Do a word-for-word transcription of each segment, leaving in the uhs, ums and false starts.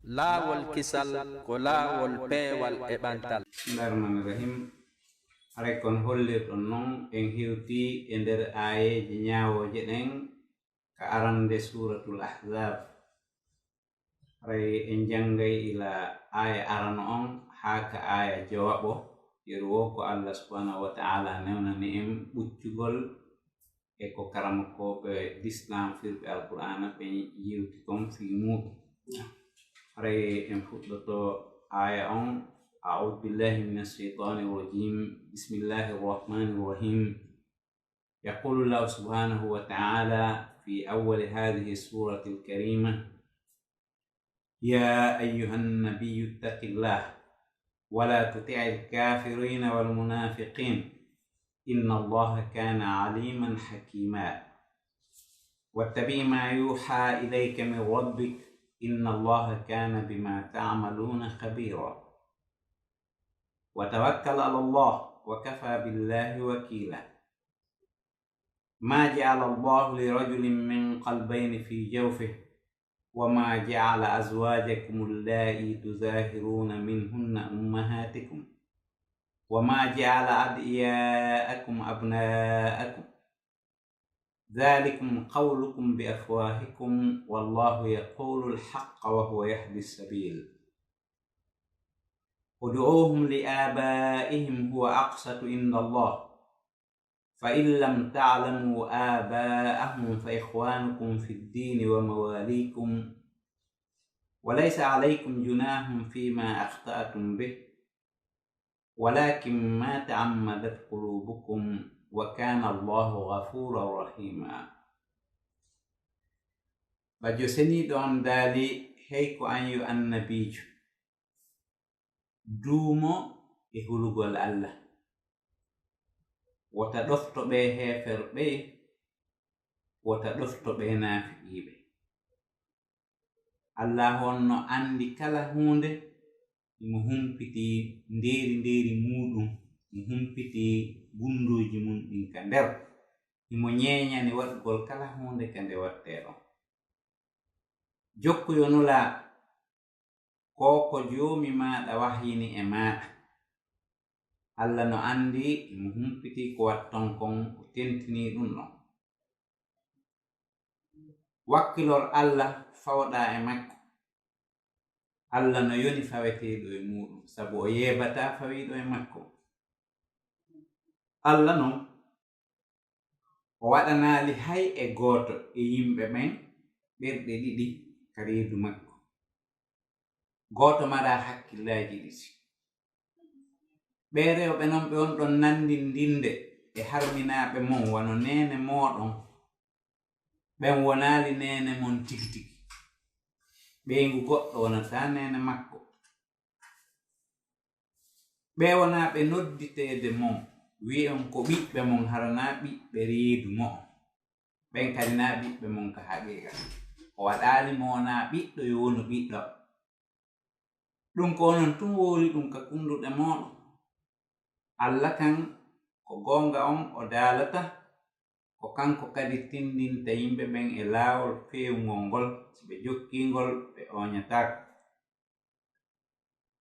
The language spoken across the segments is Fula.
Laawol kisal ko laawol peewal e ɓantal. Bismillahir Rahmanir Rahim. Haray kon hollirɗon non en hewti e nder aayeeje ñaawooje ɗen ka arande Suuratul Ahzaab. Haray en janngay ila aaya arano on haa ka aaya jowaɓo. Yeru wo ko Allah subhanahu wa ta'ala newnani en ɓuccugol e ko karamokooɓe Lislaam firɓe Alqur'aana ɓen yewti kon fii muuɗum. Haray en fuɗɗoto aaya on. أعوذ بالله من الشيطان الرجيم. بسم الله الرحمن الرحيم. يقول الله سبحانه وتعالى في أول هذه السورة الكريمة: يا أيها النبي اتق الله ولا تطع الكافرين والمنافقين إن الله كان عليما حكيما. واتبع ما يوحى إليك من ربك إن الله كان بما تعملون خبيرا. وتوكل على الله وكفى بالله وكيلا. ما جعل الله لرجل من قلبين في جوفه وما جعل أزواجكم اللائي تظاهرون منهن أمهاتكم وما جعل أدعياءكم أبناءكم ذلكم قولكم بأفواهكم والله يقول الحق وهو يهدي السبيل. ادعوهم لآبائهم هو أقسط عند الله فإن لم تعلموا آباءهم فإخوانكم في الدين ومواليكم وليس عليكم جناح فيما أخطأتم به ولكن ما تعمدت قلوبكم وكان الله غفورا رحيما. Bajjo seniiɗo on daali: Hey ko an yo annabiijo, duumo e hulugol Allah. Wota ɗofto ɓee heeferɓe, wota ɗofto ɓee naafiqiiɓe. Allah on no anndi kala huunde, himo humpiti ndeeri ndeeri muuɗum, himo humpiti gunndooji mum ɗin ka nder. Himo ñeeñani waɗugol kala huunde ka nde wattee ɗon. Jokku yo Nulaaɗo, ko ko Joomi maaɗa wahyini e maaɗa. Allah no anndi, himo humpiti ko watton kon, o tentinii ɗum ɗon. Wakkilor Allah, fawoɗaa e makko. Allah no yoni faweteeɗo e muuɗum, sabu o yeebataa fawiiɗo e makko. Allah non, o waɗanaali hay e gooto e yimɓe ɓen ɓerɗe ɗiɗi ka reedu makko. Gooto maraa hakkillaaji ɗiɗi. Ɓee rewɓe non ɓe on ɗon nanndindinde e harminaaɓe mon wano neene mooɗon, ɓen wonaali neene mon tigi tigi. Ɓeyngu goɗɗo wonataa neene makko. Ɓee wonaa ɓe nodditeede mon, wi'on ko ɓiɓɓe mon, hara naa ɓiɓɓe reedu mo'on. Ɓen kadi naa ɓiɓɓe mon ka haqiiqa. O waɗaali mo wonaa ɓiɗɗo yo wonu ɓiɗɗo. Ɗum ko onon tun wowli ɗum ka kunnduɗe mooɗon. Alla kan ko goonga on o daalata, ko kanko kadi tinndinta yimɓe ɓen e laawol feewungol ngol, si ɓe jokkii ngol, ɓe ooñataako.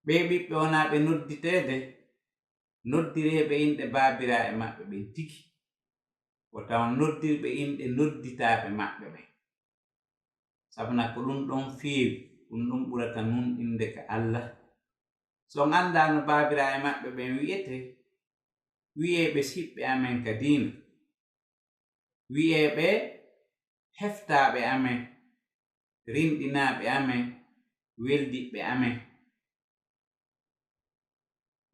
Ɓee ɓiɓɓe wonaa ɓe nodditeede, noddiree ɓe inɗe baabiraaɓe maɓɓe ɓen tigi, wota on noddir ɓe inɗe nodditaaɓe maɓɓe ɓen. Sabuna ko ɗum ɗon feewi, ɗum ɗum ɓurata nunɗinde ka Alla. Si on anndaa no baabiraaɓe maɓɓe ɓen wi'etee, wi'ee ɓe siɓɓe amen ka diina. Wi'ee ɓe heftaaɓe amen, rinɗinaaɓe amen, weldiɓɓe amen.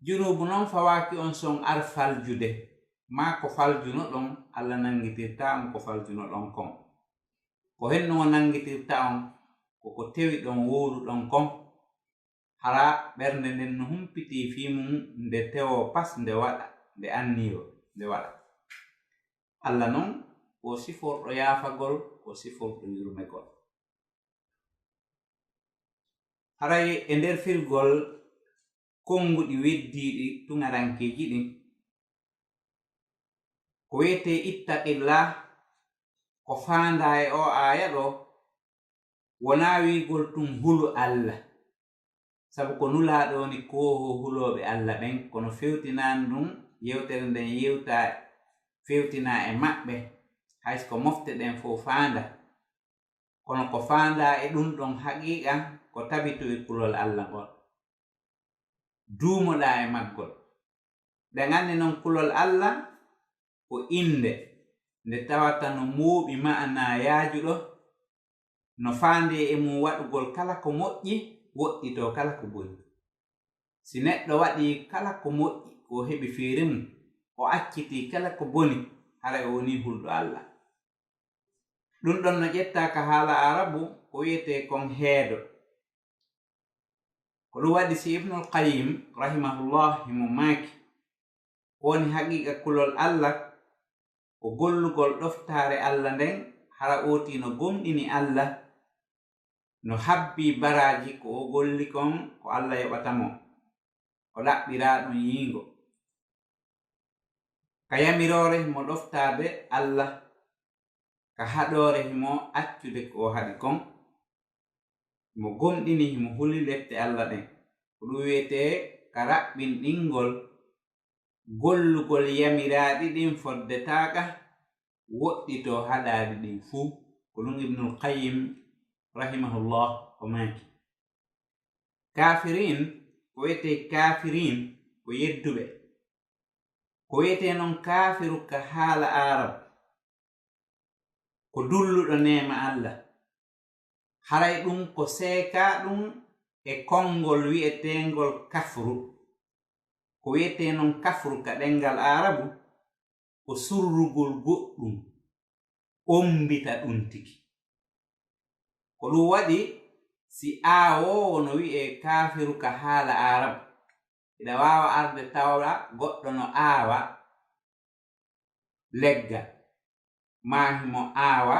Junuubu non fawaaki on si on ar faljude, maa ko faljunoɗon, Alla nanngitirtaa on ko faljunoɗon kon. Ko henno o nanngitirta on, ko ko tewi ɗon wowluɗon kon. Hara ɓernde nden no humpitii fii mum nde tewoo pas nde waɗa, nde anniyoo nde waɗa. Alla non, ko siforɗo yaafagol, ko siforɗo yurmegol. Haray e nder firgol konnguɗi weddiiɗi tuŋarankeeji ɗin, ko wi'etee ittaqillah, ko faandaa e oo aaya ɗoo, wonaa wi'ugol tun hulu Alla. Sabu ko Nulaaɗo woni koohoo hulooɓe Alla ɓen, kono fewtinaani ɗum, yewtere nden yewtaa fewtinaa e maɓɓe, hay so ko mofte ɗen fof faanda. Kono ko faandaa e ɗum ɗon haqiiqa ko tabitu e kulol Alla ngol. Duumoɗaa e maggol. Ɗen anndi non kulol Alla ko innde nde tawata no mooɓi ma'anaa yaajuɗo, no faandee e mum waɗugol kala ko moƴƴi, woɗɗitoo kala ko boni. Si neɗɗo waɗii kala ko moƴƴi, ko o heɓi feere mum, o accitii kala ko boni, haray o wonii hulɗo Alla. Ɗum ɗon no ƴettaa ka haala Aarabu ko wi'etee kon heedo. Ko ɗum waɗi si Ibnul Qayyim, rahimahullah, himo maaki, ko woni haqiiqa kulol Alla, ko gollugol ɗoftaare Alla nden, hara ootii no gomɗini Alla, no habbii baraaji ko o golli kon ko Alla yoɓata mo, o ɗaɓɓiraa ɗum yiingo. Ka yamiroore himo ɗoftaade Alla, ka haɗoore himo accude ko o haɗi kon, himo gomɗini, himo huli lette Alla ɗen. Ko ɗum wi'etee ka raɓɓinɗingol gollugol yamiraaɗi ɗin fodde taaqa, woɗɗitoo haɗaaɗi ɗin fuu. Ko ɗum Ibnul Qayyim, rahimahullah, o maaki. Kaafiriin, ko wi'etee kaafiriin, ko yedduɓe. Ko wi'etee non kaafiru ka haala Aarab, ko dulluɗo neema Alla. Haray ɗum ko seekaa ɗum e konngol wi'eteengol kafru. Ko wi'etee non kafru ka ɗemngal Aarabu, ko surrugol goɗɗum, ommbita ɗum tigi. Ko ɗum waɗi, si aawoowo no wi'ee kaafiru ka haala Aarabu, hiɗa waawa arde tawa goɗɗo no aawa leggal, maa himo aawa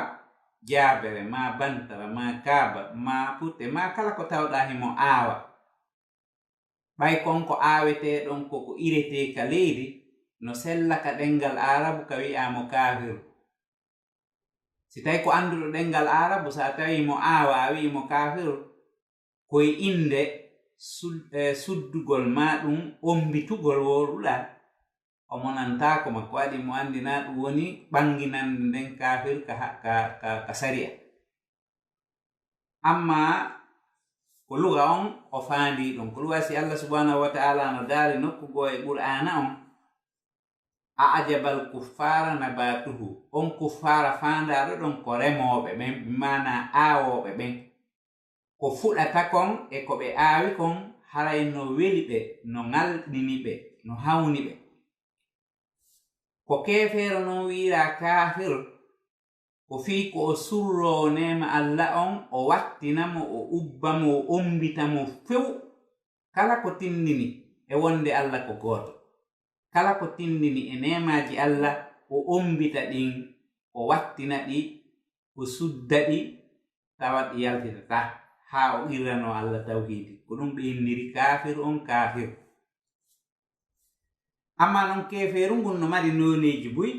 jaabere, maa bantara, maa kaaba, maa pute, maa kala ko tawɗaa himo aawa. Ɓay kon ko aawetee ɗon ko ko iretee ka leydi, no sella ka ɗemngal Aarabu ka wi'aa mo kaafiru. Si tawi ko annduɗo ɗemngal Aarabu, si a tawi mo aawa, a wi'i mo kaafiru, ko e innde sud-, eh, suddugol maa ɗum ommbitugol wooruɗaa, o monantaako ma, ko waɗi mo anndinaa ɗum woni ɓannginande nden kaafir ka ha-, ka, ka, ka sariya. Amma ko luga on o faandii ɗum. Ko luga si Allah subhanahu wa ta'ala no daali nokku goo e Qur'aana on, "A ajabal kuffaara nabaatuhu." On kuffaara faandaaɗo ɗon ko remooɓe ɓen, maanaa aawooɓe ɓen. Ko fuɗata kon e ko ɓe aawi kon, haray no weli ɓe, no ŋalɗini ɓe, no hawni ɓe. Ko keefeero non wi'iraa kaafir, ko fii ko o surroo neema Alla on, o wattina mo, o ubba mo, o ommbita mo few. Kala ko tinndini e wonde Alla ko gooto, kala ko tinndini e neemaaji Alla, o ommbita ɗin, o wattina ɗi, o sudda ɗi, tawa ɗi yaltitataa, haa o qirranoo Alla tawhiidi. Ko ɗum ɓe inniri kaafir on kaafir. Amma non keefeeru ngun no mari nooneeji buy,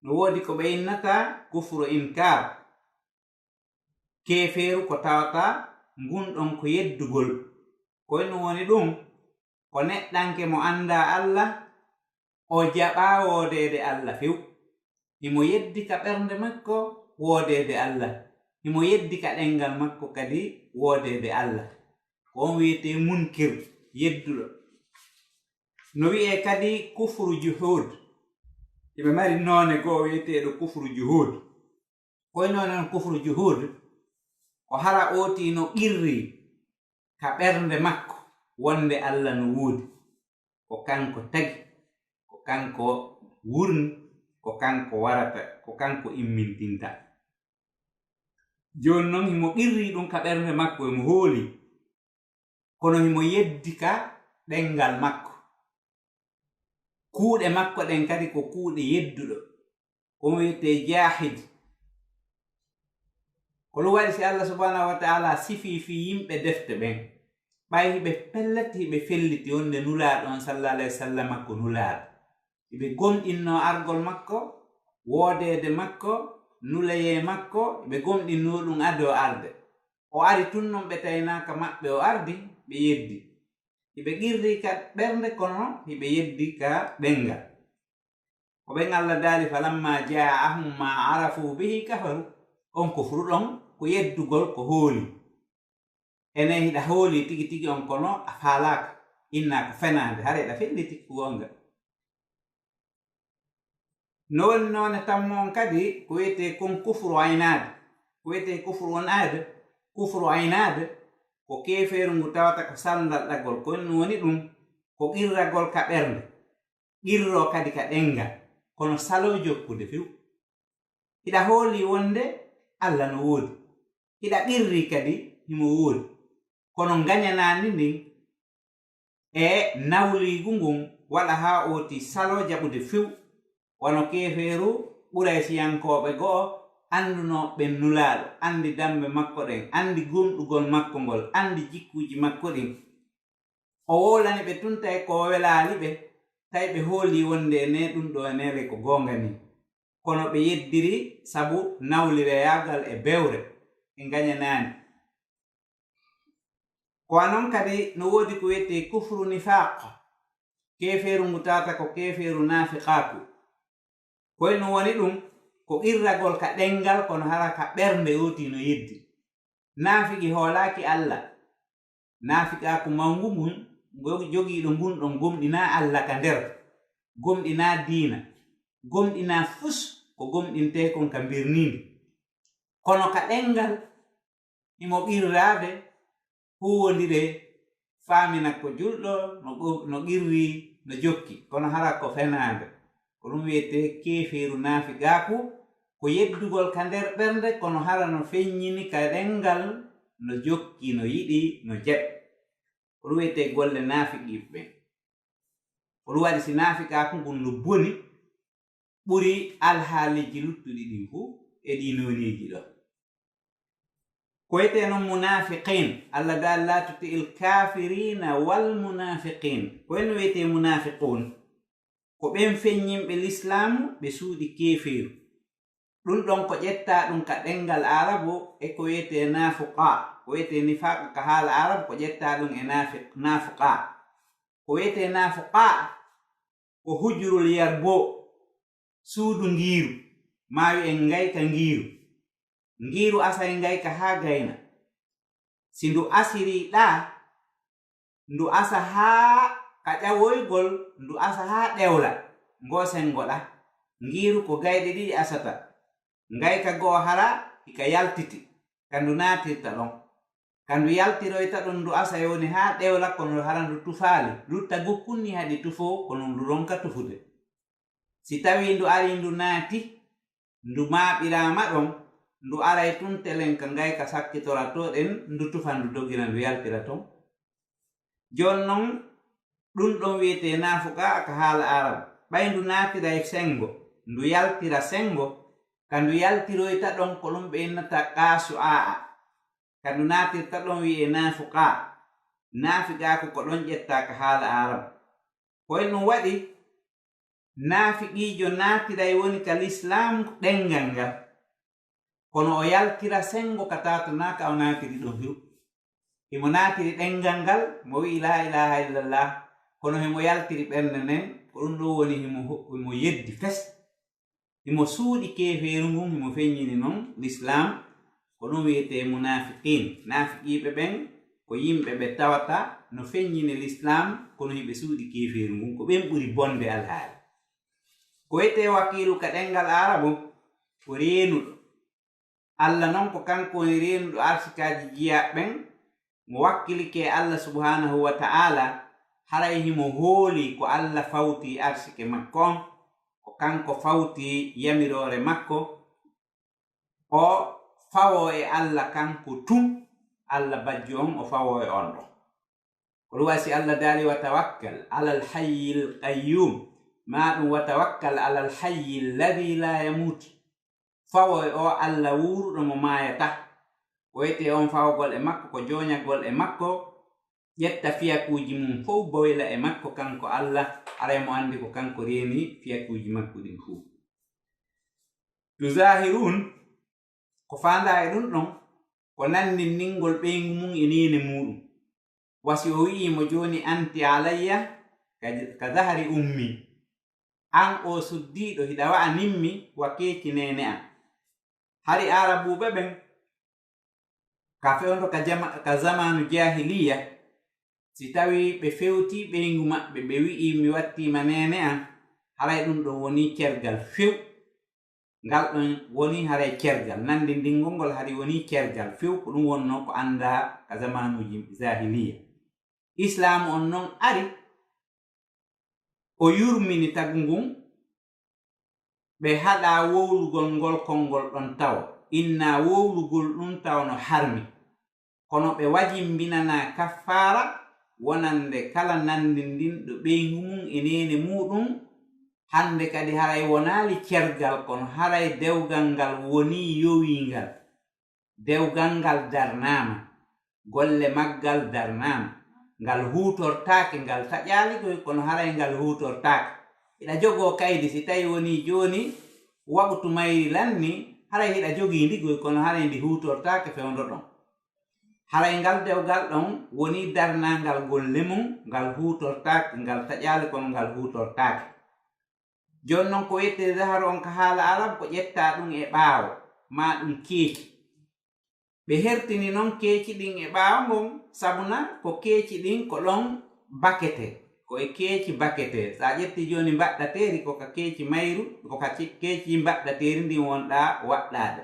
no woodi ko ɓe innata kufru inkaar. Keefeeru ko tawata ngun ɗon ko yeddugol. Koy no woni ɗum? Ko neɗɗanke mo anndaa Alla, o jaɓaa woodeede Alla few. Himo yeddi ka ɓernde makko woodeede Alla. Himo yeddi ka ɗemngal makko kadi woodeede Alla. Ko on wi'etee munkir, yedduɗo. No wi'ee kadi kufru juhuud. Hiɓe mari noone goo wi'eteeɗo kufru juhuud. Koy noon, non kufru juhuud, ko hara ootii no qirri ka ɓernde makko wonde Alla no woodi. Ko kanko tagi, ko kanko wurni, ko kanko warata, ko kanko immintinta. Jooni non himo qirri ɗum ka ɓernde makko, himo hooli, kono himo yeddi ka ɗemngal makko. Kuuɗe makko ɗen kadi ko kuuɗe yedduɗo, ko mo wi'etee jaahid. Ko ɗum waɗi si Allah subhanahu wa ta'ala sifii fii yimɓe defte ɓen, ɓay hiɓe pelliti, hiɓe felliti wonde Nulaaɗo on sallallahu alayhi wa sallam ko Nulaaɗo. Hiɓe gomɗinnoo argol makko, woodeede makko, nulayee makko, hiɓe gomɗinnoo ɗum adoo arde. O ari tun non ɓe taynaaka maɓɓe o ardi, ɓe yeddi. Hiɓe qirri ka ɓernde kono hiɓe yeddi ka ɗengal. Ko ɓen Allah daali, "Falamma jaa'ahum ma arafu bihi kafaru." On kufru ɗon ko yeddugol ko hooli. Enen hiɗa hooli tigi tigi on kono a faalaaka. Inna ko fenaande, hara hiɗa felliti ko goonga. No woni noone tammo on kadi, ko wiyetee kon kufru aynaade. Ko wiyetee kufru on aade, kufru aynaade, ko keefeeru ngu tawata ko salndal ɗagol. Ko ɗum woni ɗum, ko qirragol ka ɓernde, qirroo kadi ka ɗengal, kono saloo jokkude few. Hiɗa hooli wonde Allah no woodi. Hiɗa qirri kadi himo woodi. Kono ngañanaandi ndin e nawliigu ngun waɗa haa ooti saloo jaɓude few. Wano keefeeru Quraysiyankooɓe go'o anndunoo ɓen Nulaaɗo, anndi dammbe makko ɗen, anndi gomɗugol makko ngol, anndi jikkuuji makko ɗin. O wowlani ɓe tun tawi ko welaali ɓe, tawi ɓe hooli wonde e nee ɗum ɗoo e neele ko goonga nii. Kono ɓe yeddiri sabu nawlireyaagal e bewre, ɓe ngañanaani. Ko wa non kadi no woodi ko wiyetee kufru nifaaq, keefeeru ngu tawata ko keefeeru naafiqaaku. Koy no woni ɗum, ko qirragol ka ɗengal kono hara ka ɓernde ooti no yeddi. Naafiqi hoolaaki Allah. Naafiqaaku mawngu ngun, ngo jogiiɗo ngun ɗon gomɗinaa Allah ka nder, gomɗinaa diina, gomɗinaa fus ko gomɗintee kon ka mbirniindi. Kono ka ɗengal, himo qirraade, huuwondire, faamina ko julɗo, no qu-, no qirri, no jokki, kono hara ko fenaande. Ko ɗum wiyetee keefeeru naafiqaaku, ko yeddugol ka nder ɓernde, kono hara no feññini ka ɗengal, no jokki, no yiɗi, no jaɓi. Ko ɗum wiyetee golle naafiqiiɓe ɓen. Ko ɗum waɗi si naafiqaaku ngun no boni, ɓuri alhaaliiji luttuɗi ɗin fuu e ɗii nooniiji ɗoo. Ko wiyetee non munaafiqiin, Allah daali, "Laa tuti'il kaafiriina wal munaafiqiin." Ko en wiyetee munaafiquun? Ko ɓen feññinɓe lislaamu, ɓe suuɗi keefeeru. Ɗum ɗon ko ƴettaa ɗum ka ɗenngal Aarabu e ko wiyetee naafuqaa. Ko wiyetee nifaaq ka haala Aarabu, ko ƴettaa ɗum e naafiq-, naafuqaa. Ko wiyetee naafuqaa ko hujurul yarbo, suudu ngiiru, maa wi'en ngayka ngiiru. Ngiiru asay ngayka haa gayna. Si ndu asirii ɗaa, ndu asa haa ka ƴawoygol, ndu asa haa ɗewla, ngoo senngo ɗaa. Ngiiru ko gayɗe ɗiɗi asata. Ngayka go'o hara hika yaltiti, ka ndu naatirta ɗon. Ka ndu yaltiroyta ɗon, ndu asa yoni haa ɗewla, kono hara ndu tufaali. Lutta gukkun ni haɗi tufoo, kono ndu ronka tufude. Si tawii ndu arii ndu naati, ndu maaɓiraama ɗon, ndu aray tun telen ka ngayka sakkitoratoo ɗen, ndu tufa ndu dogira ndu yaltira ton. Jooni non, ɗum ɗon wi'etee naafuqaa ka haala Aarabu. Ɓay ndu naatiray senngo, ndu yaltira senngo, ka ndu yaltiroyta ɗon ko ɗum ɓe innata qaasu'aa. Ka ndu naatirta ɗon wi'ee naafuqaa. Naafiqaaku ko ɗon ƴettaa ka haala Aarabu. Ko e ɗum waɗi, naafiqiijo naatiray woni ka lislaam ɗenngal ngal. Kono o yaltira senngo ka taatanaaka o naatiri ɗon few. Himo naatiri ɗenngal ngal, mo wi'i laa ilaaha illallah, kono himo yaltiri ɓernde nden, ko ɗum ɗoo woni himo ho-, himo yeddi fes. Himo suuɗi keefeeru ngun, himo feññini non lislaam, ko ɗum wi'etee munaafiqiin. Naafiqiiɓe ɓen ko yimɓe ɓe tawata no feññini lislaam, kono hiɓe suuɗi keefeeru ngun, ko ɓen ɓuri bonde alhaali. Ko wi'etee wakiilu ka ɗenngal Aarabu, ko reenuɗo. Alla non ko kanko woni reenuɗo arsikaaji jiyaaɓe ɓen, mo wakkilike e Alla subhaanahu wa ta'aala, haray himo hoolii ko Alla fawtii arsike makko on, ko kanko fawtii yamiroore makko, o fawoo e Alla kanko tun, Alla bajjo on, o fawoo e on ɗon. Ko ɗum waɗi si Alla daali, "Wa tawakkal alal hayyil qayyum," maa ɗum, "Wa tawakkal alal hayyil ladhi la yamut." Fawo e o Alla wuuruɗo mo maayataa. Ko wiyetee on fawogol e makko, ko jooñagol e makko, ƴetta fiyakuuji mum fow boyla e makko kanko Alla, haray mo anndi ko kanko reeni fiyakuuji makko ɗin fow. Tuzahirun, ko faandaa e ɗum ɗon, ko nanndinɗingol ɓeyngu mum e neene muuɗum. Wa si o wi'ii mo jooni, "Anti alayya ka, ka zahri ummi." An o suddiiɗo, hiɗa wa'animmi wa keeci neene an. Hari Aarabuuɓe ɓen, ka fewndo ka jama-, ka zamaanu jaahiliya, si tawii ɓe fewtii ɓeyngu maɓɓe, ɓe wi'ii, "Mi wattii ma neene an," haray ɗum ɗon wonii cergal few. Ngal ɗon wonii haray cergal, nanndinɗingol ngol hari wonii cergal few, ko ɗum wonnoo ko anndaa ka zamaanuuji jaahiliya. Islaamu on non ari, o yurmini tagu ngun, ɓe haɗaa wowlugol ngol konngol ɗon tawo, innaa wowlugol ɗum tawo no harmi. Kono ɓe wajimbinanaa kaffaara wonande kala nanndinɗinɗo ɓeyngu mum e neene muuɗum, hannde kadi haray wonaali cergal, kono haray dewgal ngal wonii yowiingal. Dewgal ngal darnaama, golle maggal darnaama, ngal huutortaake, ngal taƴaali koy, kono haray ngal huutortaake. Hiɗa jogoo kaydi, si tawii wonii jooni waqtu mayri lanni, haray hiɗa jogii ndi koy, kono haray ndi huutortaake fewndo ɗon. Haray ngal dewgal ɗon wonii darnaangal golle mum, ngal huutortaake, ngal taƴaali kono ngal huutortaake. Jooni non ko wi'etee zaharu on ka haala Arab ko ƴettaa ɗum e ɓaawo, maa ɗum keeci. Ɓe hertini non keeci ɗin e ɓaawo ngon, sabuna ko keeci ɗin ko ɗon baketee, ko e keeci baketee. So a ƴettii jooni mbaɗɗateeri, ko ka keeci mayru, ko ka ce-, keeci mbaɗɗateeri ndin wonɗaa waɗɗaade.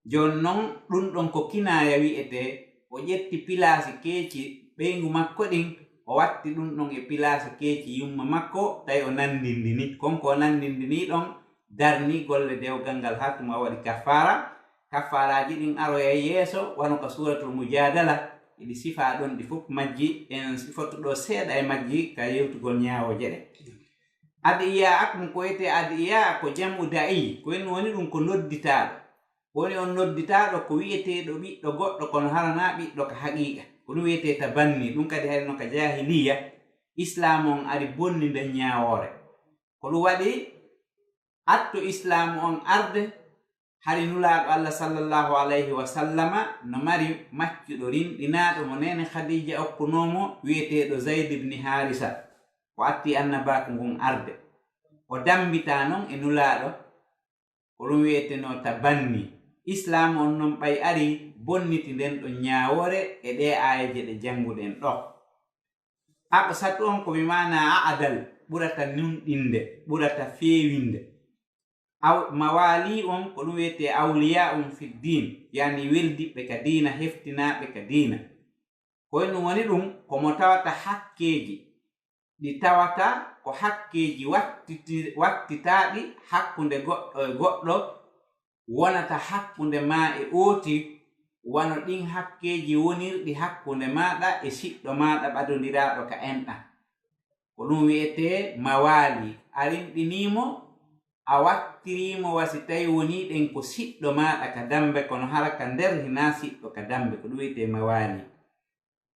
Jooni non, ɗum ɗon ko kinaaya wi'etee, o ƴetti pilaasi keeci ɓeyngu makko ɗin, o watti ɗum ɗon e pilaasi keeci yumma makko, tawi o nanndindini. Kon ko o nanndindini ɗon, darni golle dewgal ngal haa tuma o waɗi kaffaara. Kaffaaraaji ɗin aroyay yeeso, wano ka Suuratul Mujaadala, eɗi sifaa ɗon ɗi fof majji, en sifoto ɗo seeɗa e majji ka yewtugol ñaawooje ɗen. Adiyaa ak, ɗum ko wiyetee adiyaa, ko jam'u da'i, ko en woni ɗum ko nodditaaɗo. Woni on nodditaaɗo ko wi'eteeɗo ɓiɗɗo goɗɗo, kono hara naa ɓiɗɗo ka haqiiqa. Ko ɗum wiyetee tabanni, ɗum kadi hari no ka jaahiliya, Islaamu on ari bonni nden ñaawoore. Ko ɗum waɗi atto Islaamu on arde, hari Nulaaɗo Allah sallallahu alayhi wa sallama no mari maccuɗo rinɗinaaɗo mo neene Khadiija okkunoo mo, wi'eteeɗo Zayd ibn Haarisa. O atti annabaaku ngun arde. O dambitaa non e Nulaaɗo, ko ɗum wi'etenoo tabanni. Islaamu on non ɓay ari bonniti nden ɗon ñaawoore e ɗee aayeeje ɗe jannguɗen ɗoo. Aqsatu on ko bi maanaa a'dal, ɓurata nunɗinde, ɓurata feewinde. Aw-, mawaalii on ko ɗum wi'etee awliyaa on fi diin, yaani weldiɓɓe ka diina, heftinaaɓe ka diina. Ko e ɗum woni ɗum, ko mo tawata hakkeeji ɗi tawata ko hakkeeji wattiti-, wattitaaɗi hakkunde goɗɗo e goɗɗo, wonata hakkunde maa e ooti, wano ɗin hakkeeji wonirɗi hakkunde maaɗa e siɗɗo maaɗa ɓadondiraaɗo ka enɗan. Ko ɗum wi'etee mawaali. A rinɗinii mo, a wattirii mo wa si tawii wonii ɗen ko siɗɗo maaɗa ka dammbe, kono hara ka nder hinaa siɗɗo ka dammbe, ko ɗum wi'etee mawaali.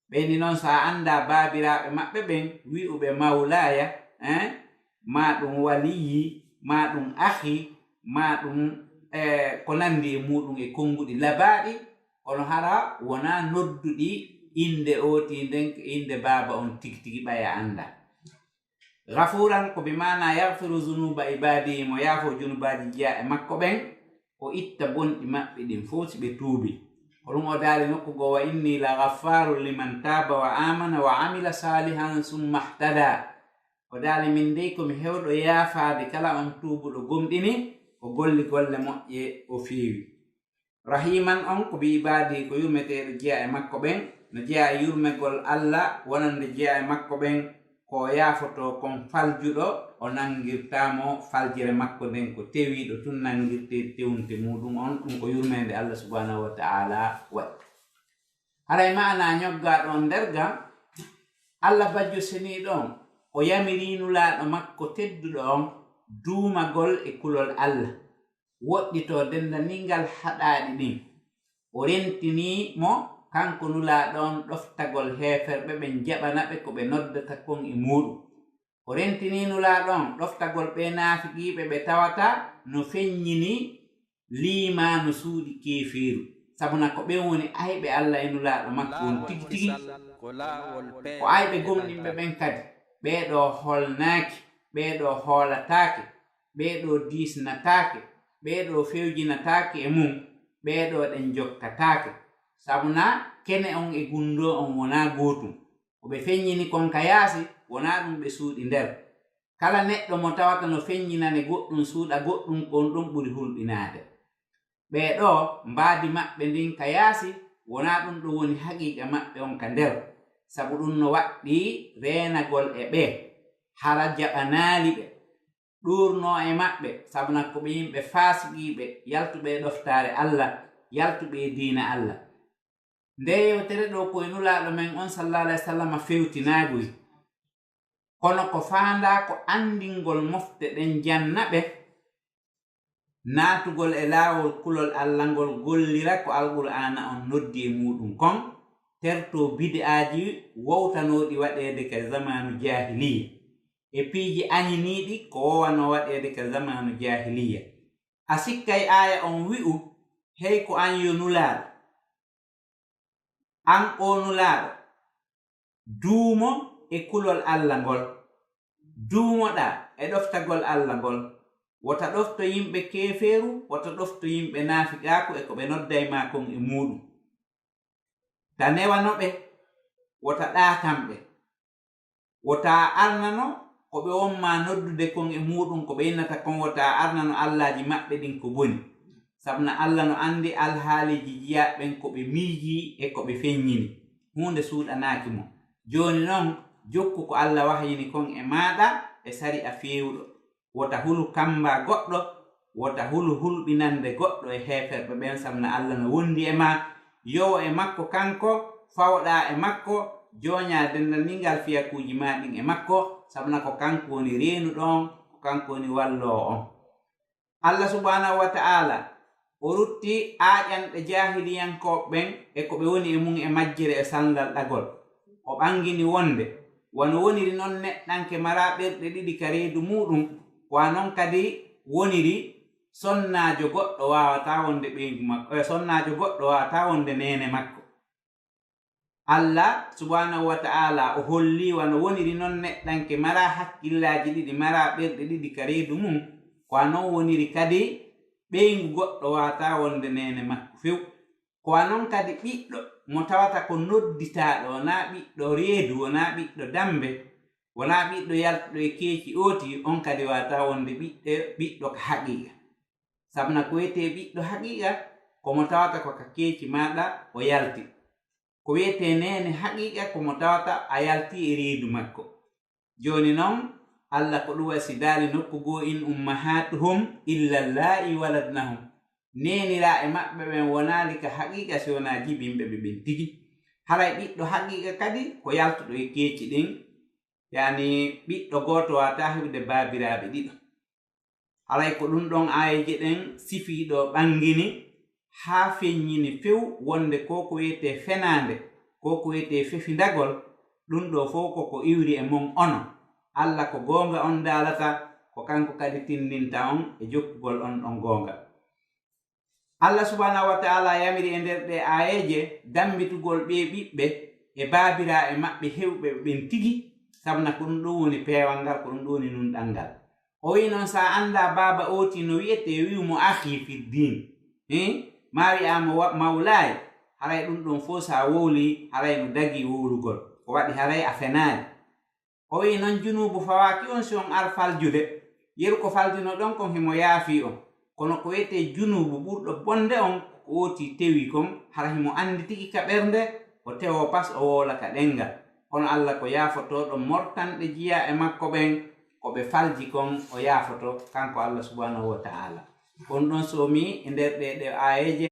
Ɓeyni noon, so a anndaa baabiraaɓe maɓɓe ɓen wi'uɓe mawlaaya, eh, maa ɗum waliyyi, maa ɗum akhi, maa ɗum, eh, ko nanndi e muuɗum e konnguɗi labaaɗi, kono hara wonaa nodduɗi innde ootii nden, ko innde baaba on tigi tigi, ɓay a anndaa. Ghafuuran ko bi maanaa yaghfiru zunuuba ibaadihi, mo yaafoo junubaaji jiyaa e makko ɓen, o itta bonɗi maɓɓe ɗin fow si ɓe tuubii. Ko ɗum o daali nokku goo, "Wa inni la ghaffaaru liman taaba wa aamana wa amila saalihan summa ihtadaa." O daali, "Min dey ko mi heewɗo yaafaade kala on tuubuɗo gomɗini, o golli golle moƴƴe, o feewi." Rahiman on ko bi ibaadi, ko yurmeteeɗo jeyaa e makko ɓen, no jeyaa e yurmegol Alla wonande jeyaa e makko ɓen, ko o yaafotoo kon faljuɗo, o nanngirtaa mo faljere makko nden ko tewiiɗo tun nanngirtee tewnte muuɗum on, ɗum ko yurmeende Alla subhaanahu wa ta'aalaa waɗi. Haray maanaa ñoggaaɗo on nder ga, Alla Bajjo Seniiɗo on, o yamirii Nulaaɗo makko tedduɗo on duumagol e kulol Alla, woɗɗitoo denndaningal haɗaaɗi ɗin. O rentinii mo, kanko Nulaaɗo on, ɗoftagol heeferɓe ɓen, jaɓana ɓe ko ɓe noddata kon e muuɗum. O rentinii Nulaaɗo on ɗoftagol ɓee naafiqiiɓe ɓe tawata no feññini liimaanu suuɗi keefeeru. Sabuna ko ɓen woni ayɓe Alla e Nulaaɗo makko on tigi tigi. Ko ayɓe gomɗinɓe ɓen kadi, ɓee ɗoo hoolnaaki, ɓee ɗoo hoolataake, ɓee ɗoo diisnataake, ɓee ɗoo fewjinataake e mun, ɓee ɗoo ɗen jokkataake. Sabuna kene on e gundoo on wonaa gootum. Ko ɓe feññini kon ka yaasi, wonaa ɗum ɓe suuɗi nder. Kala neɗɗo mo tawata no feññinane goɗɗum suuɗa goɗɗum, ko on ɗon ɓuri hulɓinaade. Ɓee ɗoo, mbaadi maɓɓe ndin ka yaasi, wonaa ɗum ɗo woni haqiiqa maɓɓe on ka nder. Sabu ɗum no waɗɗii reenagol e ɓe, hara jaɓanaali ɓe, ɗuurnoo e maɓɓe, sabuna ko ɓe yimɓe faasiqiiɓe, yaltuɓe e ɗoftaare Alla, yaltuɓe e diina Alla. Ndee yewtere ɗoo ko e Nulaaɗo men on, sallallahu alayhi wa sallam, fewtinaagoy. Kono ko faandaa ko anndingol mofte ɗen, janna ɓe naatugol e laawol kulol Alla ngol, gollira ko Alqur'aana on noddi e muuɗum kon, tertoo bid'aaji wowtanooɗi waɗeede ka zamaanu jaahiliyya, e piiji añiniiɗi ko wowanoo waɗeede ka zamaanu jaahiliyya. A sikkay aaya on wi'u, hey ko an yo Nulaaɗo, an oo Nulaaɗo, duumo e kulol Alla ngol, duumoɗaa e ɗoftagol Alla ngol, wota ɗofto yimɓe keefeeru, wota ɗofto yimɓe naafiqaaku e ko ɓe nodday maa kon e muuɗum. Ta newano ɓe, wota ɗaatan ɓe. Wota arnano ko ɓe won maa noddude kon e muuɗum, ko ɓe innata kon, wota arnano allaaji maɓɓe ɗin ko boni. Sabuna Alla no anndi alhaaliiji jiyaaɓe ɓen, ko ɓe miijii e ko ɓe feññini. Huunde suuɗanaaki mo. Jooni non, jokku ko Alla wahyini kon e maaɗa e sari'a feewuɗo. Wota hulu kammbaa goɗɗo, wota hulu hulɓinande goɗɗo e heeferɓe ɓen, sabuna Alla no wondi e maa. Yowo e makko kanko, fawoɗaa e makko, jooñaa denndaningal fiyakuuji maa ɗin e makko, sabuna ko kanko woni reenuɗo on, ko kanko woni walloowo on. Alla subhaanahu wa ta'aala, o rutti aaƴanɗe jaahiliyankooɓe ɓen e ko ɓe woni e mun e majjere e salndal ɗagol. O ɓangini wonde, wano woniri non neɗɗanke maraa ɓerɗe ɗiɗi ka reedu muuɗum, ko a non kadi woniri sonnaajo goɗɗo waawataa wonde ɓeyngu makko, eh, sonnaajo goɗɗo waawataa wonde neene makko. Alla subhaanahu wa ta'aala o holli wano woniri non neɗɗanke maraa hakkillaaji ɗiɗi, maraa ɓerɗe ɗiɗi ka reedu mum, ko a non woniri kadi ɓeyngu goɗɗo waawataa wonde neene makko few. Ko a non kadi ɓiɗɗo mo tawata ko nodditaaɗo, wonaa ɓiɗɗo reedu, wonaa ɓiɗɗo dammbe, wonaa ɓiɗɗo yaltuɗo e keeci ooti, on kadi waawataa wonde ɓiɗɗo, ɓiɗɗo ka haqiiqa. Sabuna ko wiyetee ɓiɗɗo haqiiqa, ko mo tawata ko ka keeci maaɗa o yalti. Ko wiyetee neene haqiiqa, ko mo tawata a yalti e reedu makko. Jooni non, Alla ko ɗum wasi daali nokku goo, "In ummahatuhum illa allaa'i waladnahum." Neeniraaɓe maɓɓe ɓen wonaali ka haqiiqa si wonaa jibinɓe ɓe ɓen tigi. Haray ɓiɗɗo haqiiqa kadi ko yaltuɗo e keeci ɗin, yaani ɓiɗɗo gooto waawataa heɓude baabiraaɓe ɗiɗo. Haray ko ɗum ɗon aayeeje ɗen sifii ɗoo ɓangini haa feññini few wonde ko ko wiyetee fenaande, ko ko wiyetee fefindagol, ɗum ɗoo fow ko ko iwri e mon onon. Alla ko goonga on daalata, ko kanko kadi tinndinta on e jokkugol on ɗon goonga. Alla subhaanahu wa ta'aala yamiri e nder ɗee aayeeje dammbitugol ɓee ɓiɓɓe e baabiraaɓe maɓɓe heewɓe ɓen tigi, sabuna ko ɗum ɗum woni peewal ngal, ko ɗum ɗum woni nunɗal ngal. O wi'i non, so a anndaa baaba ooti no wi'etee, wi'u mo akhii fi diin. Hin? Maa wi'aa mo wa-, mawlaay, haray ɗum ɗon fow so a wowlii, haray no dagii wowlugol. Ko waɗi haray a fenaali. O wi'i non, junuubu fawaaki on si on ar faljude. Yeru ko faljinoɗon kon himo yaafii on. Kono ko wi'etee junuubu ɓurɗo bonde on, ko ooti tewi kon, hara himo anndi tigi ka ɓernde, o tewoo pas o wowla ka ɗemngal. Kono Alla ko yaafotooɗo mortanɓe jiyaa e makko ɓen, ko ɓe falji kon o yaafoto, kanko Alla subhaanahu wa ta'aala. Kon ɗon soomi e nder ɗee ɗe aayeeje,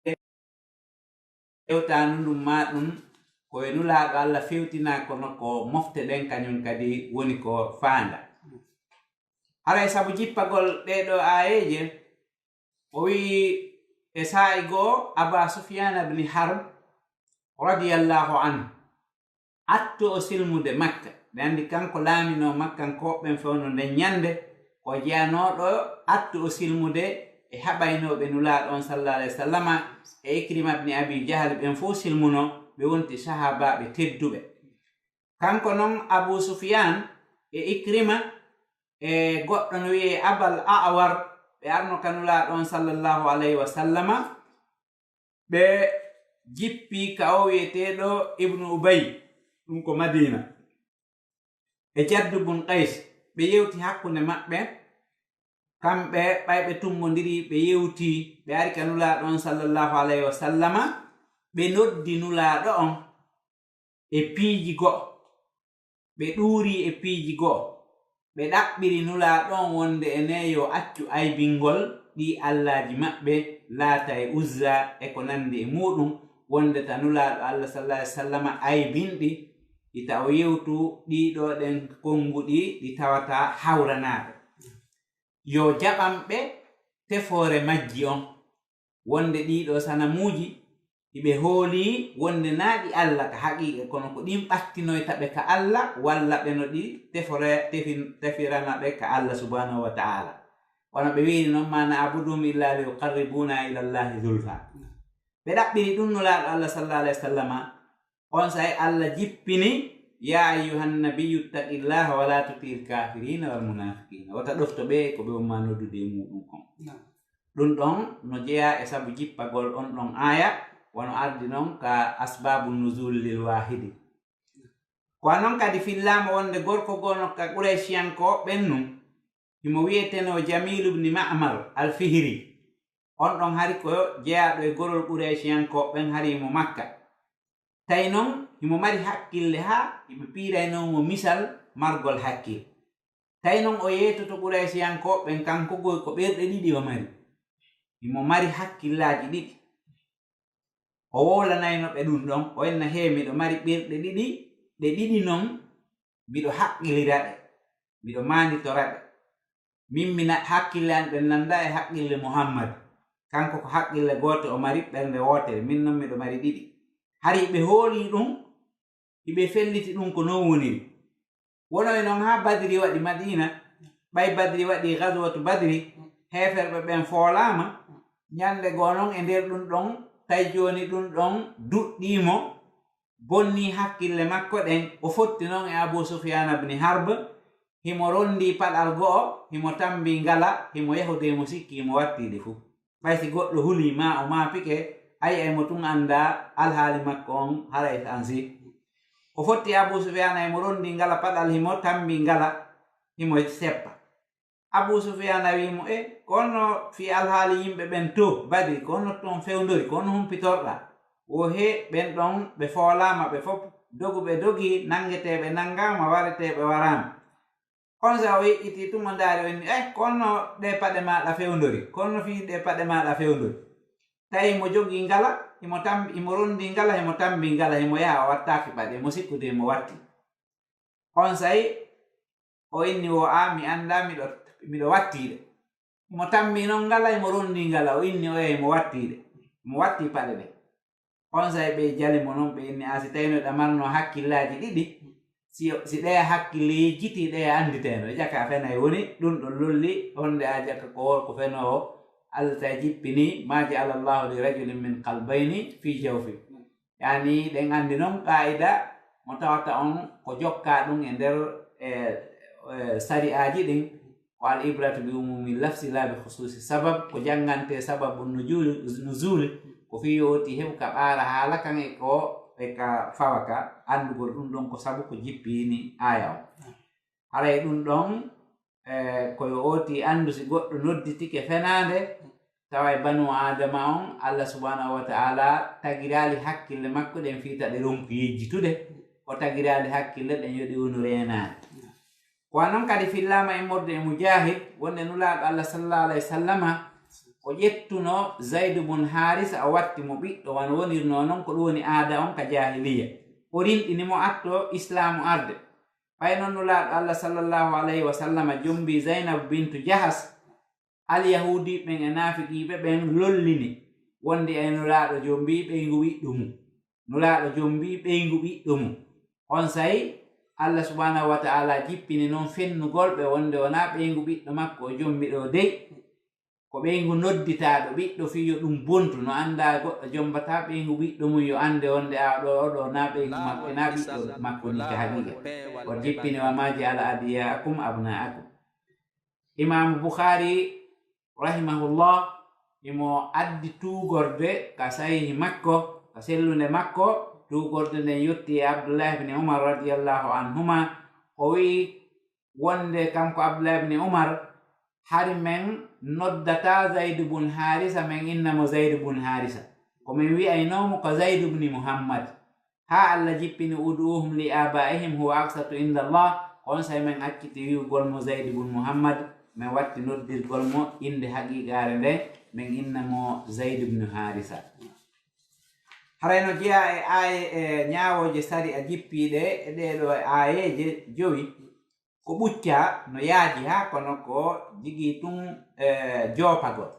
fewtaandu ndun maa ɗum, ko e Nulaaɗo Alla fewtinaa, kono ko mofte ɗen kañum kadi woni ko faanda. Haray sabu jippagol ɗee ɗoo aayeeje, o wi'i e saa'i goo Abaa Sufyaana bni Harb radiyallaahu anhu, attu o silmude Makka. Ɓe anndi kanko laaminoo Makkankooɓe ɓen fewndo nden ñannde, ko jeyanooɗo attu o silmude e haɓaynooɓe Nulaaɗo on, sallallahu alayhi wa sallama, e Ikrima ibn Abi Jahal, ɓen fof silmuno, ɓe wonti sahaabaaɓe tedduɓe. Kanko non Abu Sufyan e Ikrima e goɗɗo no wi'ee Abal A'war, ɓe arno ka Nulaaɗo on, sallallahu alayhi wa sallama, ɓe jippii ka o wi'eteeɗo Ibnu Ubay, ɗum ko Madina, e Jaddu bun Qays. Ɓe yewti hakkunde maɓɓe, kamɓe ɓay ɓe tummondiri, ɓe yewti, ɓe ari ka Nulaaɗo on, sallallahu alayhi wa sallama, ɓe noddi Nulaaɗo on e piiji go'o, ɓe ɗuuri e piiji go'o, ɓe ɗaɓɓiri Nulaaɗo on wonde ene yo accu aybingol ɗii allaaji maɓɓe, Laata e Uzza e ko nanndi e muuɗum, wonde ta Nulaaɗo Allah, sallallahu alayhi wa sallama, aybinɗi, ita o yewtu ɗii ɗoo ɗen konnguɗi ɗi tawata hawranaaɓe. Yo jaɓan ɓe tefoore majji on, wonde ɗii ɗoo sanamuuji, iɓe hoolii wonde naa ɗi Allah ka haqiiqa, kono ko ɗin ɓattinoyta ɓe ka Allah, walla ɓe no ɗi tefore-, tefin-, tefirana ɓe ka Allah subhanahu wa ta'ala. Wano ɓe wiiri non, "Ma na'buduhum illa liyuqarribuna ila Allahi zulfa." Ɓe ɗaɓɓiri ɗum Nulaaɗo Allah, sallallahu alayhi wa sallama, on saa'i Allah jippini, "Ya ayyuhan nabiyyu ittaqillaha wa la tuti'il kafirina wal munafiqina." Wota ɗofto ɓe ko ɓe on ma noddude e muuɗum kon. Naam. Ɗum ɗon no jeyaa e sabu jippagol on ɗon aaya, wano ardi non ka asbaabu nuzul lil waahidi. Ko non kadi fillaama wonde gorko goono ka Qurayshiyankooɓe ɓen nun, himo wi'etenoo Jamiilu ibn Ma'mar al-Fihri. On ɗon hari ko jeyaaɗo e gorol Qurayshiyankooɓe ɓen, hari himo Makka. Tawi non himo mari hakkille haa hiɓe piiraynoo mo misal margol hakkil. Tawi non o yeetoto Qurayshiyankooɓe ɓen, kanko goy ko ɓerɗe ɗiɗi o mari. Himo mari hakkillaaji ɗiɗi. O wowlanayno ɓe ɗum ɗon, o inna, "Hee, miɗo mari ɓerɗe ɗiɗi, ɗe ɗiɗi non miɗo haqqilira ɗe, miɗo maanditora ɗe. Min, mina, hakkille an ɗen nanda e haqqille Muhammad. Kanko ko haqqille goote o mari, ɓernde wootere, min non miɗo mari ɗiɗi." Hari ɓe hoolii ɗum, hiɓe felliti ɗum ko non woniri. Wono e non haa Badri waɗi Madina, ɓay Badri waɗi, Gazwatu Badri, heeferɓe ɓen foolaama. Ñande goo non e nder ɗum ɗon, tawi jooni ɗum ɗon duɗɗii mo, bonnii hakkille makko ɗen. O fotti non e Abu Sufyaan ibn Harb, himo rondii paɗal go'o, himo tambii ngala, himo yahude, himo sikki, himo wattii ɗi fuu. Ɓay si goɗɗo hulii maa o maapike, a yi'ay mo tun anndaa alhaali makko on, haray ko an si. O fotti Abu Sufyaana, himo rondii ngala paɗal, himo tambii ngala, himo seppa. Abu Sufyaana wi'i mo, "E, ko honno fii alhaali yimɓe ɓen to Badri, ko honno ton fewndori, ko honno humpitorɗaa?" Wo he ɓen ɗon ɓe foolaama ɓe fof, dogu ɓe dogi, nanngetee ɓe nanngaama, waretee ɓe waraama. On sa o weƴƴitii tun mo ndaari, o inni, "Eh, ko honno ɗee paɗe maaɗa fewndori? Ko honno fii ɗee paɗe maaɗa fewndori?" Tawi mo jogii ngala, himo tambi, himo rondii ngala, himo tambii ngala, himo yaha, o wattaaki paɗe, himo sikkude himo watti. On say o inni, "Wo a, mi anndaa, miɗo, miɗo wattii ɗe." Himo tambii non ngala, himo rondii ngala, o inni, "Oya, himo wattii ɗe." Himo wattii paɗe ɗe. On say ɓe jali mo non, ɓe inni, "A, si tawino ɗa marno hakkillaaji ɗiɗi, si, si ɗeya hakkille yejjitii, ɗeya annditeeno." E jaka a fenay woni, ɗum ɗon lolli, honde a jaka ko, ko fenoowo, Allah ta jippini, "Ma ja'ala Allahu li rajulin min qalbayni fi jawfi." Yani, ɗen anndi non qaa'ida mo tawata on ko jokkaa ɗum e nder, e, e, sari'aaji ɗin, ko al ibratu bi umumi lafsi la bi khususi sabab, ko janngante sababu nujuli, nuzuli, ko fii yo oti heɓu ka ɓaara haala kan e ko, e ka fawa ka, anndugol ɗum ɗon ko sabu ko jippini aaya on. Haray ɗum ɗon, e, ko yo oti anndu si goɗɗo nodditike fenaande, tawa e banu Aadama on, Allah subhanahu wa ta'ala tagiraali hakkille makko ɗen fii ta ɗe ronku yejjitude, o tagiraali hakkille ɗen yo ɗe wonu reenaade. Ko non kadi fillaama immorde e Mujaahid, wonde Nulaaɗo Allah sallallahu alayhi wa sallama, o ƴettuno Zaydu bun Haarisa, o watti mo ɓiɗɗo, wano wonirnoo non ko ɗum woni aada on ka jaahiliya. O rinɗini mo atto Islaamu arde. Ɓay non Nulaaɗo Allah sallallahu alayhi wa sallama jombii Zaynab bintu Jahas, Alyahuudiiɓe ɓen e naafiqiiɓe ɓen lollini, wonde e Nulaaɗo jombii ɓeyngu ɓiɗɗo mum. Nulaaɗo jombii ɓeyngu ɓiɗɗo mum. On say, Allah subhanahu wa ta'ala jippini non fennugol ɓe, wonde wonaa ɓeyngu ɓiɗɗo makko o jombi ɗoo dey. ko ɓeyngu nodditaaɗo ɓiɗɗo fii yo ɗum bontu, no anndaa goɗɗo jombata ɓeyngu ɓiɗɗo mum yo annde wonde a ɗo, o ɗo na ɓeyngu makko, na ɓiɗɗo makko ni ka haqiiqa. O jippini: "Wa ma ja'ala ad'iyaakum abnaakum." Imaamu Bukhaari, rahimahullah, himo addi tuugorde ka sahihi makko, ka sellunde makko, tuugorde nden yotti e Abdullah ibn Umar radiyallahu anhuma, o wi'i wonde kanko Abdullah ibn Umar, hari men noddata Zaid bun Harisa, men inna mo Zaid bun Harisa. Ko men wi'aynoo mo ko Zaid ibn Muhammad. Haa Allah jippini: "Ud'uuhum li aabaa'ihim huwa aqsatu inda Allah." Ko on saa'i men acciti wi'ugol mo Zaid ibn Muhammad, men watti noddirgol mo innde haqiiqaare nde, men inna mo Zaid ibn Harisa. Haray no jeyaa e aaye, e ñaawooje sari'a jippiiɗe e ɗee ɗoo aayeeje jowi, ko ɓuccaa no yaaji haa kono ko jigii tun, e, joopagol.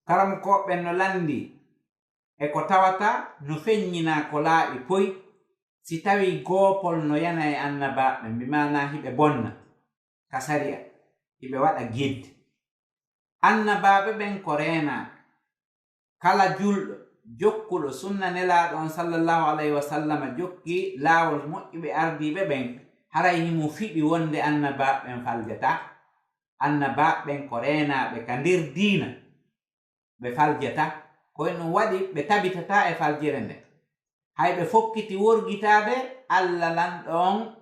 Karamokooɓe ɓen no lanndii e ko tawata no feññinaa ko laaɓi poy, si tawii goopol no yana e annabaaɓe ɓen, bi maanaa hiɓe bonna ka sari'a, hiɓe waɗa geddi. Annabaaɓe ɓen ko reenaaɓe. Kala julɗo jokkuɗo sunna Nelaaɗo on, sallallahu alayhi wa sallama, jokki laawol moƴƴuɓe ardiiɓe ɓen, haray himo fiɓi wonde annabaaɓe ɓen faljataa. Annabaaɓe ɓen ko reenaaɓe ka nder diina, ɓe faljataa. Ko e ɗum waɗi ɓe tabitataa e faljere nden. Hay ɓe fokkiti worgitaade, Alla Lanɗo on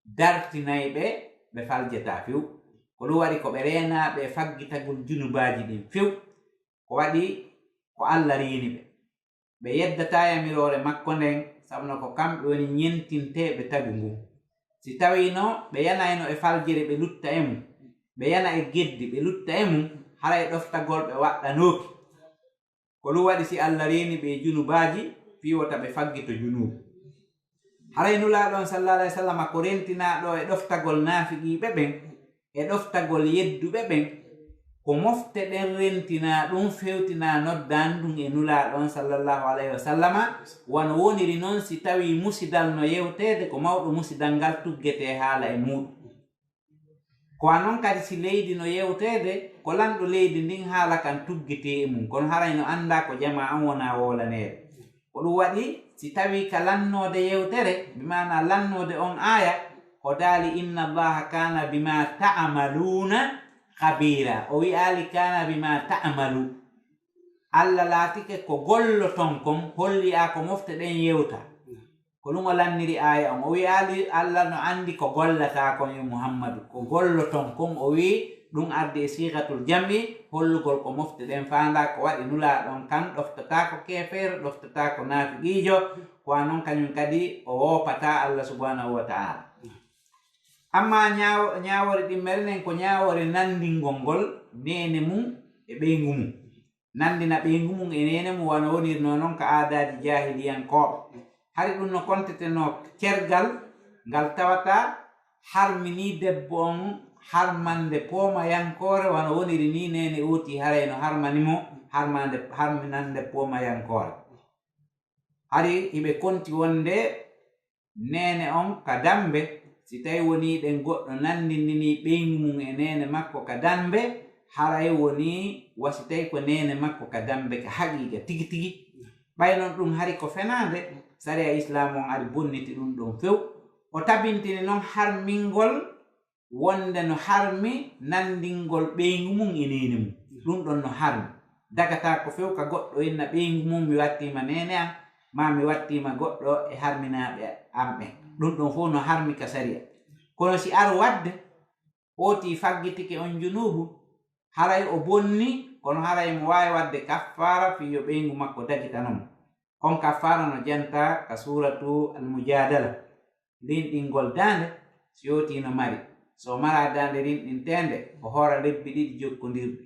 dartinay ɓe, ɓe faljataa few. Ko ɗum waɗi ko ɓe reenaaɓe e faggitagol junubaaji ɗin few. Ko waɗi ko Alla reeni ɓe. Ɓe yeddataa yamiroore makko nden, sabu no ko kamɓe woni ñentinteeɓe tagu ngun. Si tawiino ɓe yanayno e faljere, ɓe lutta e mun, ɓe yana e geddi, ɓe lutta e mun, haray ɗoftagol ɓe waɗɗanooki. Ko ɗum waɗi si Alla reeni ɓe e junubaaji, fii wota ɓe faggito junuubu. Haray Nulaaɗo on, sallallahu alayhi wa sallam, ko rentinaa ɗoo e ɗoftagol naafiqiiɓe ɓen, e ɗoftagol yedduɓe ɓen, ko mofte ɗen rentinaa ɗum, fewtinaa noddaan ɗum e Nulaaɗo on, sallallahu alayhi wa sallama, wano woniri non si tawii musidal no yewteede, ko mawɗo musidal ngal tuggetee haala e muuɗum. Ko a non kadi si leydi no yewteede, ko lanɗo leydi ndin haala kan tuggetee e mum, kono haray no anndaa ko jamaa on wonaa woolaneede. Ko ɗum waɗi, si tawii ka lannoode yewtere, bi maanaa lannoode on aaya, o daali: "Inna Allaha kana bima ta'maluna khabira." O wi'aali: "Kana bima ta'malu." Alla laatike ko golloton kon, holli a ko mofte ɗen yewta. Ko ɗum o lanniri aaya on. O wi'aali Alla no anndi ko gollataa kon, yo Muhammadu. Ko golloton kon, o wi'i ɗum ardi e siigatul jam'i, hollugol ko mofte ɗen faandaa, ko waɗi Nulaaɗo on kan ɗoftataako keefeero, ɗoftataako naafiqiijo, ko a non kañum kadi o woopataa Alla subhanahu wa ta'ala. Amma ñaawo-, ñaawoore ɗimmere nden ko ñaawoore nanndingol ngol neene mum e ɓeyngu mum. Nanndina ɓeyngu mum e neene mum wano wonirnoo non ka aadaaji jaahiliyankooɓe. Hari ɗum no kontetenoo cergal ngal tawata harminii debbo on harmande poomayankoore, wano woniri nii neene ootii haray no harmani mo harmande, harminande poomayankoore. Hari hiɓe konti wonde neene on ka dammbe, si tawi wonii ɗen goɗɗo nanndindinii ɓeyngu mum e neene makko ka dammbe, haray wonii wa si tawi ko neene makko ka dammbe ka haqiiqa tigi tigi. Ɓay non ɗum hari ko fenaande, sariya Islaam on ari bonniti ɗum ɗon few. O tabintini non harmingol wonde no harmi nanndingol ɓeyngu mum e neene mum. Ɗum ɗon no harmi. Dagataa ko few ka goɗɗo inna ɓeyngu mum, "Mi wattiima neene am," maa, "Mi wattiima goɗɗo e harminaaɓe am ɓen." Ɗum ɗon fow no harmi ka sariya. Kono si ar wadde, ootii faggitike on junuubu, haray o bonni, kono haray mo waawi wadde kaffaara fii yo ɓeyngu makko dagitano mo. On kaffaara no jantaa ka suuratu Al-Mujaadala. Rinɗingol daande, si yootii no mari. So o maraa daande rinɗinteende, o hoora lebbi ɗiɗi jokkondirɗi.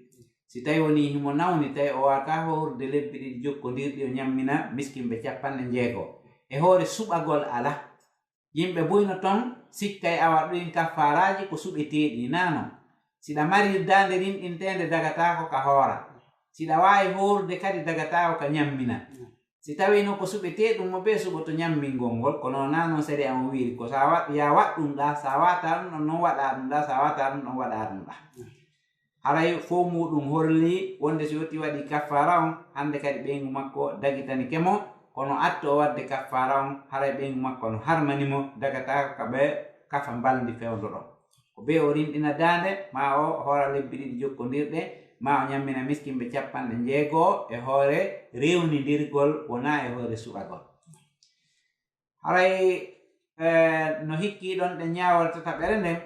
Si tawi wonii himo nawni, tawi o waawataa hoorde lebbi ɗiɗi jokkondirɗi, o ñammina miskinɓe capanɗe njeego. E hoore suɓagol alaa. Yimɓe buy no ton sikkay awa ɗin kaffaaraaji ko suɓeteeɗi, naa non? Siɗa mari daande rinɗinteende, dagataako ka hoora. Siɗa waawi hoorde kadi, dagataako ka ñammina. Si tawii non ko suɓetee ɗum, mo bee suɓoto ñammingol ngol, kono naa non sariya on wiiri, ko sa wa-, yaa waɗ ɗum ɗaa, sa waawataa ɗum ɗon non waɗaa ɗum ɗaa, sa waawataa ɗum ɗon waɗaa ɗum ɗaa. Haray fow muuɗum holli wonde si woti waɗi kaffaara on, hannde kadi ɓeyngu makko dagitanike mo, kono atto o waɗde kaffaara on, haray ɓeyngu makko no harmani mo, dagataako ka ɓe kafa mbalndi fewndo ɗon. Ko bee o rinɗina daande, maa o hoora lebbi ɗiɗi jokkondirɗe, maa o ñammina miskinɓe capanɗe jeego e hoore rewnindirgol, wonaa e hoore suɓagol. Haray, eh, no hikki ɗon ɗe ñaawol tataɓere nden,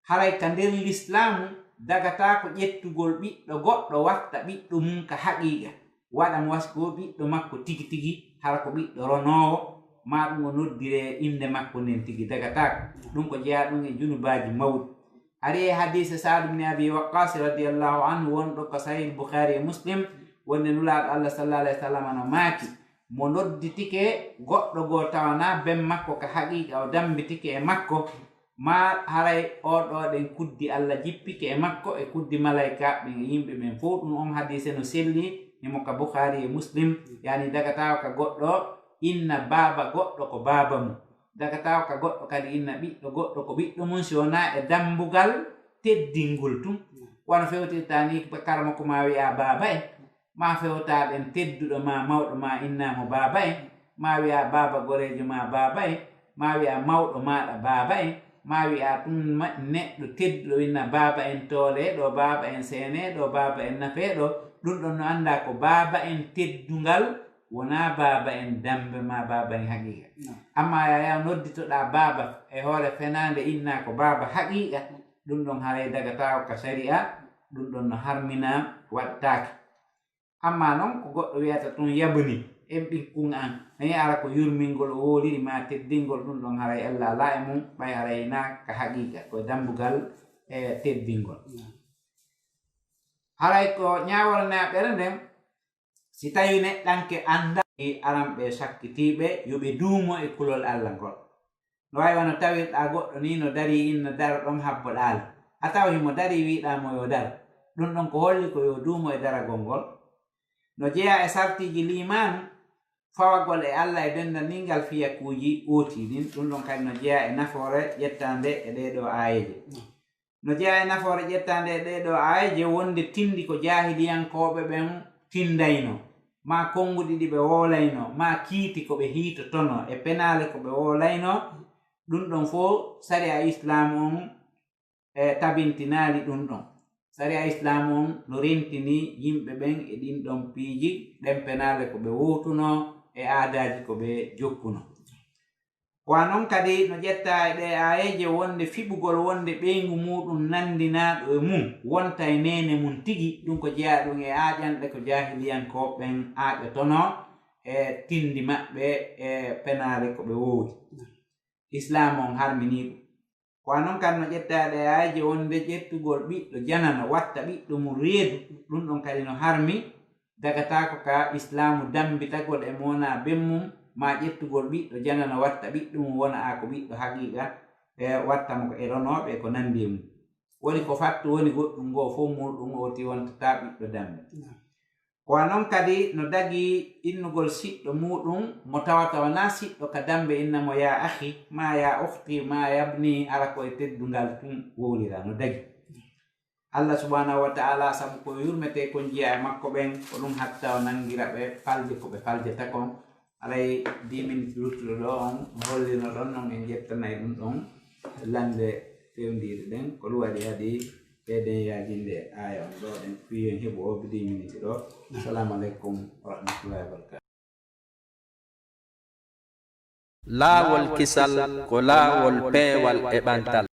haray ka nder lislaamu dagataako ƴettugol ɓiɗɗo goɗɗo watta ɓiɗɗo mum ka haqiiqa, waɗa mo wasi ko ɓiɗɗo makko tigi tigi, hara ko ɓiɗɗo ronoowo, maa ɗum o noddiree innde makko nden tigi, dagataako. Ɗum ko jeyaa ɗum e junubaaji mawɗi. Ari e hadiise Saadu bni Abi Waqqaas radiyallahu anhu wonɗo ko Sahih Bukhari e Muslim, wonde Nulaaɗo Allah sallallahu alayhi wa sallam no maaki, mo nodditike goɗɗo goo tawanaa ben makko ka haqiiqa o dammbitike e makko, maa haray oo ɗoo ɗen kuddi Allah jippike e makko e kuddi malaykaaɓe ɓen e yimɓe ɓen fow. Ɗum on hadiise no selli, himo ka Bukhari e Muslim, yaani dagataako ka goɗɗo inna baaba goɗɗo ko baaba mum. Dagataako ka goɗɗo kadi inna ɓiɗɗo goɗɗo ko ɓiɗɗo mum, si wonaa e dammbugal teddingol tun. Wano fewtirta ni, karamoko maa wi'a baaba en, maa fewta ɗen tedduɗo maa mawɗo maa inna mo baaba en, maa wi'a baaba goreejo maa baaba en, maa wi'a mawɗo maaɗa baaba en, maa wi'a tun ma-, neɗɗo tedduɗo inna baaba en toole ɗo, baaba en seene ɗo, baaba en nafe ɗo. Ɗum ɗon no annda ko baaba en teddungal, wonaa baaba en dammbe maa baaba en haqiiqa. Naam. Amma yaya nodditoɗaa baaba e hoore fenaande inna ko baaba haqiiqa, ɗum ɗon haray dagataako ka sari'a, ɗum ɗon no harmina waɗtaake. Amma non ko goɗɗo wi'ata tun yabni en ɓikkun an, ne ara ko yurmingol o woliri maa teddingol, ɗum ɗon haray Allah alaa e mum, ɓay haray na ka haqiiqa, ko dambugal e teddingol. Naam. Haray ko ñaawol naɓere nden, si tawi neɗɗanke annda, aran ɓe sakkitiiɓe, yo ɓe duumo e kulol Allah ngol. No waawi wano tawirɗaa goɗɗo nii no darii, inna daro ɗon habboɗaali. A tawa himo darii, wi'uɗaa mo yo dar. Ɗum ɗon ko holli ko yo duumo e daragol ngol. No jeyaa e sartiiji liimaanu, fawagol e Allah e denndanndingal fiyakuuji ootii ɗin. Ɗum ɗon kadi no jeyaa e nafoore ƴettaande e ɗee ɗoo aayeeje. No jeyaa e nafoore ƴettaande e ɗee ɗoo aayeeje wonde tinndi ko jaahiliyankooɓe ɓen tinndayno, maa konnguɗi ɗi ɓe woolaynoo, maa kiiti ko ɓe hiitotonoo, e penaale ko ɓe woolaynoo, ɗum ɗon fow sariya Islaamu on, e, tabintinaali ɗum ɗon. Sariya Islaamu on no rentini yimɓe ɓen e ɗin ɗon piiji, ɗen penaale ko ɓe wowtunoo, e aadaaji ko ɓe jokkunoo. Ko a non kadi no ƴettaa e ɗee aayeeje wonde fiɓugol wonde ɓeyngu muuɗum nanndinaaɗo e mum wonta e neene mum tigi, ɗum ko jeyaa ɗum e aaƴanɗe ko jaahiliyankooɓe ɓen aaƴotonoo e tinndi maɓɓe e penaale ko ɓe wowli. Islaamu on harminii ɗum. Ko a non kadi no ƴettaa e ɗee aayeeje wonde ƴettugol ɓiɗɗo janano watta ɓiɗɗo mum reedu, ɗum ɗon kadi no harmi. Dagataako ka Islaamu dammbitagol e mo wonaa ben mum, maa ƴettugol ɓiɗɗo janano watta ɓiɗɗo mum wona a ko ɓiɗɗo haqiiqa, e watta mo ko e ronooɓe e ko nanndi e mum. Woni ko fattu woni goɗɗum ngoo fow muuɗum ooti wontataa ɓiɗɗo dammbe. Naam. Ko a non kadi no dagii innugol siɗɗo muuɗum mo tawata wonaa siɗɗo ka dammbe inna mo yaa akhi, maa yaa ukhti, maa yaa bni, hara ko e teddungal tun wowlira, no dagii. Allah subhanahu wa ta'ala, sabu ko yurmetee kon jeyaa e makko ɓen, ko ɗum hatta o nanngira ɓe falje ko ɓe faljata kon. Haray dix minutes luttuɗo ɗoo on, no hollirno ɗon non en ƴettanay ɗum ɗon lannde fewndiiɗe ɗen. Ko ɗum waɗi hadi meɗen yaajinde aaya on ɗoo ɗen, fii en heɓu oo dix minutes ɗoo. Assalamu aleykum wa rahmatullahi wa barakatuh. Laawol kisal ko laawol peewal e ɓantal.